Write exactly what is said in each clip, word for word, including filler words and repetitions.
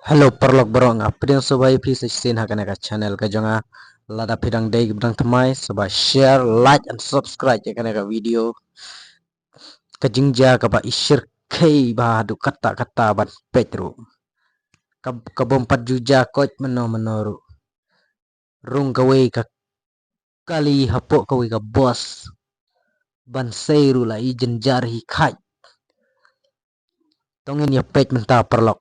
Hello, paralok borok, nga pidin sobai phi se sin hakane ka channel ka jonga. Lada pidang dei gibdang thamai, sobai share, like and subscribe hakane ka video. Ka jingja ka ba ishir khei ba hadu kata kata ban pet ru. Ka, ka bom pat juja koit mano mano ru. Rung kawei ka kali hapo kawei ka boss. Ban sei ru la i jenjar hi khai. Tongin ya pet menta paralok.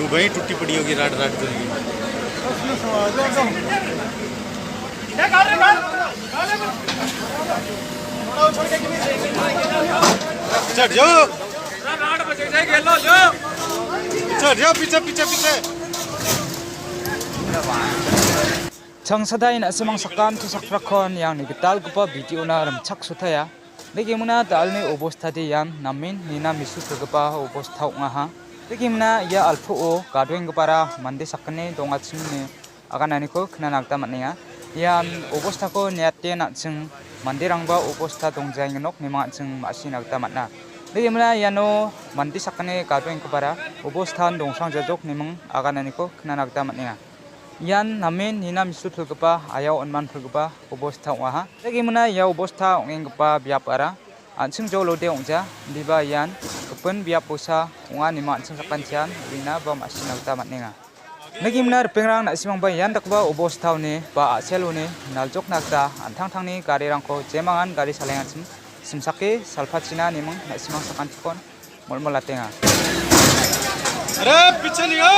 तो भाई टूटी पड़ी होगी, rod rod करेगी। चढ़ जाओ। चढ़ जाओ, पीछे, पीछे, पीछे। Changsadai na·simang sakam tu sakprakon yang ni gitalgipa video-na rimchak sotaya. Nigimuna dalni obostadi ian namen nina misu silgipa obosta ong·aha. Nigimuna ia alpuo gadoenggipara mande sakgni dongachimni agananiko knana gita man·enga. Ian obostako niate an·ching manderangba obosta dongjaengnok neming an·ching ma·sina gita man·a. Nigimuna iano mande sakgni gadoenggipara obostan dongsrangjajok neming agananiko knana gita man·enga. Ian namen nina misu pilgipa, ayao on·man pilgipa obosta ong·aha. Nigimuna ia obosta ong·enggipa biapara an·ching jolode ong·ja, indiba ian gipin biap bosa ong·a, nima an·ching sakantian uina ba ma·sina gita man·enga. Nigimuna ripengrang na·simangba ian dakgipa obostaoni ba a·seloni naljokna gita an·tangtangni garirangko jemangan gari salenganchim simsake salpachina neming na·simang sakantikon molmolatenga. अरे पीछे नहीं है।